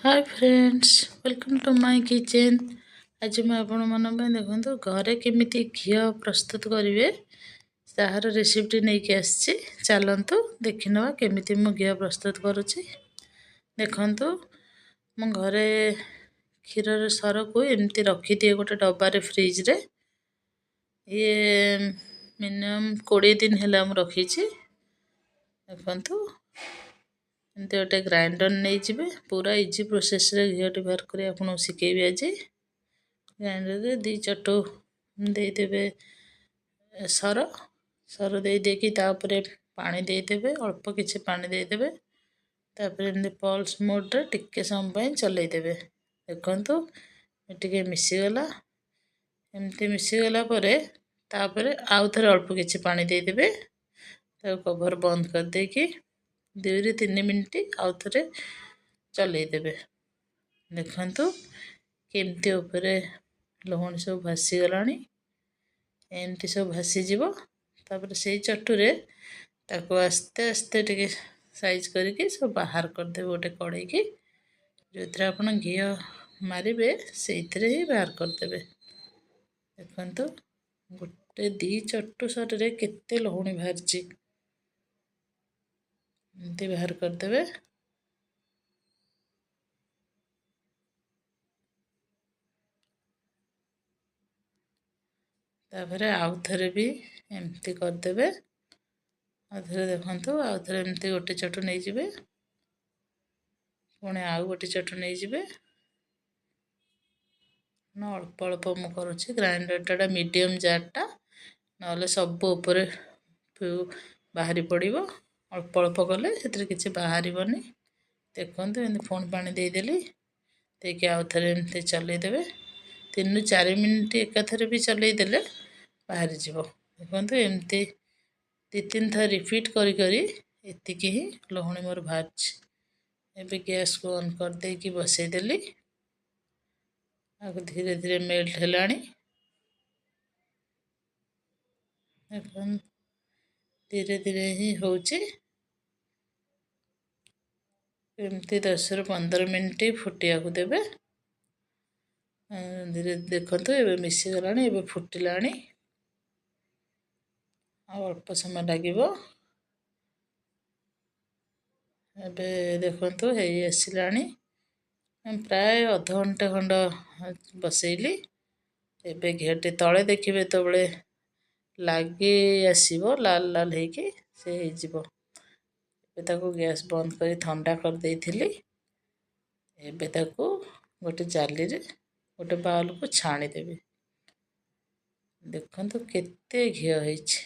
Hi friends, welcome to my kitchen. ଆଜି ମୁଁ ଆପଣମାନଙ୍କ ପାଇଁ ଦେଖନ୍ତୁ ଘରେ କେମିତି ଘିଅ ପ୍ରସ୍ତୁତ କରିବେ ତାହାର ରେସିପିଟି ନେଇକି ଆସିଛି। ଚାଲନ୍ତୁ ଦେଖିନେବା କେମିତି ମୁଁ ଘିଅ ପ୍ରସ୍ତୁତ କରୁଛି। ଦେଖନ୍ତୁ, ମୁଁ ଘରେ କ୍ଷୀରର ସରକୁ ଏମିତି ରଖିଦିଏ ଗୋଟେ ଡବାରେ ଫ୍ରିଜରେ। ଇଏ ମିନିମମ୍ 20 ଦିନ ହେଲା ମୁଁ ରଖିଛି। ଦେଖନ୍ତୁ, ଏମିତି ଗୋଟେ ଗ୍ରାଇଣ୍ଡର ନେଇଯିବେ। ପୁରା ଇଜି ପ୍ରୋସେସ୍ରେ ଘିଅଟି ବାହାର କରି ଆପଣଙ୍କୁ ଶିଖେଇବି ଆଜି। ଗ୍ରାଇଣ୍ଡରରେ 2 ଚଟୁ ଦେଇଦେବେ ସର। ସର ଦେଇ ଦେଇକି ତାପରେ ପାଣି ଦେଇଦେବେ, ଅଳ୍ପ କିଛି ପାଣି ଦେଇଦେବେ। ତାପରେ ଏମିତି ପଲ୍ସ ମୋଡ଼୍ରେ ଟିକେ ସମୟ ପାଇଁ ଚଲେଇଦେବେ। ଦେଖନ୍ତୁ, ଟିକେ ମିଶିଗଲା। ଏମିତି ମିଶିଗଲା ପରେ ତାପରେ ଆଉ ଥରେ ଅଳ୍ପ କିଛି ପାଣି ଦେଇଦେବେ। ତାକୁ କଭର୍ ବନ୍ଦ କରିଦେଇକି 2ରୁ 3 ମିନିଟ୍ ଆଉ ଥରେ ଚଲେଇଦେବେ। ଦେଖନ୍ତୁ କେମିତି ଉପରେ ଲହୁଣୀ ସବୁ ଭାସିଗଲାଣି। ଏମିତି ସବୁ ଭାସିଯିବ। ତାପରେ ସେଇ ଚଟୁରେ ତାକୁ ଆସ୍ତେ ଆସ୍ତେ ଟିକେ ସାଇଜ୍ କରିକି ସବୁ ବାହାର କରିଦେବେ ଗୋଟେ କଡ଼େଇକି, ଯେଉଁଥିରେ ଆପଣ ଘିଅ ମାରିବେ ସେଇଥିରେ ହିଁ ବାହାର କରିଦେବେ। ଦେଖନ୍ତୁ, ଗୋଟେ 2 ଚଟୁ ସରରେ କେତେ ଲହୁଣୀ ବାହାରିଛି। ଏମିତି ବାହାର କରିଦେବେ। ତାପରେ ଆଉ ଥରେ ବି ଏମିତି କରିଦେବେ। ଆଉ ଥରେ ଦେଖନ୍ତୁ, ଆଉ ଥରେ ଏମିତି ଗୋଟେ ଚଟୁ ନେଇଯିବେ, ପୁଣି ଆଉ ଗୋଟେ ଚଟୁ ନେଇଯିବେ। ନା, ଅଳ୍ପ ଅଳ୍ପ ମୁଁ କରୁଛି। ଗ୍ରାଇଣ୍ଡରଟା ମିଡ଼ିୟମ୍ ଜାରଟା, ନହେଲେ ସବୁ ଉପରେ ବାହାରି ପଡ଼ିବ। ଅଳ୍ପ ଅଳ୍ପ କଲେ ସେଥିରେ କିଛି ବାହାରିବନି। ଦେଖନ୍ତୁ, ଏମିତି ପୁଣି ପାଣି ଦେଇଦେଲି। ଦେଇକି ଆଉ ଥରେ ଏମିତି ଚଲେଇଦେବେ। 3ରୁ 4 ମିନିଟ୍ ଏକାଥରେ ବି ଚଲେଇ ଦେଲେ ବାହାରିଯିବ। ଦେଖନ୍ତୁ, ଏମିତି 2 3 ଥର ରିପିଟ୍ କରି କରି ଏତିକି ହିଁ ଲହୁଣୀ ମୋର ବାହାରିଛି। ଏବେ ଗ୍ୟାସ୍କୁ ଅନ୍ କରିଦେଇକି ବସେଇଦେଲି। ଆଉ ଧୀରେ ଧୀରେ ମେଲ୍ଟ ହେଲାଣି। ଦେଖନ୍ତୁ, ଧୀରେ ଧୀରେ ହିଁ ହେଉଛି। ଏମିତି 10ରୁ 15 ମିନିଟ୍ ଫୁଟିବାକୁ ଦେବେ ଧୀରେ। ଦେଖନ୍ତୁ, ଏବେ ମିଶିଗଲାଣି, ଏବେ ଫୁଟିଲାଣି, ଆଉ ଅଳ୍ପ ସମୟ ଲାଗିବ। ଏବେ ଦେଖନ୍ତୁ, ହେଇ ଆସିଲାଣି। ପ୍ରାୟ ଅଧଘଣ୍ଟେ ଖଣ୍ଡ ବସେଇଲି। ଏବେ ଘିଅଟି ତଳେ ଦେଖିବେ ଯେତେବେଳେ ଲାଗି ଆସିବ ଲାଲ ଲାଲ ହେଇକି, ସେ ହେଇଯିବ। ଏବେ ତାକୁ ଗ୍ୟାସ୍ ବନ୍ଦ କରି ଥଣ୍ଡା କରିଦେଇଥିଲି। ଏବେ ତାକୁ ଗୋଟେ ଜାଲିରେ ଗୋଟେ ବାଉଲକୁ ଛାଣିଦେବି। ଦେଖନ୍ତୁ କେତେ ଘିଅ ହେଇଛି।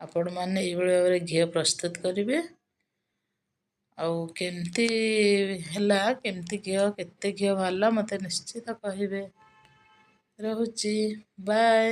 ଆପଣମାନେ ଏଇଭଳି ଭାବରେ ଘିଅ ପ୍ରସ୍ତୁତ କରିବେ ଆଉ କେମିତି ହେଲା, କେମିତି ଘିଅ, କେତେ ଘିଅ ବାହାରିଲା, ମୋତେ ନିଶ୍ଚିତ କହିବେ। ରହୁଛି, ବାଏ।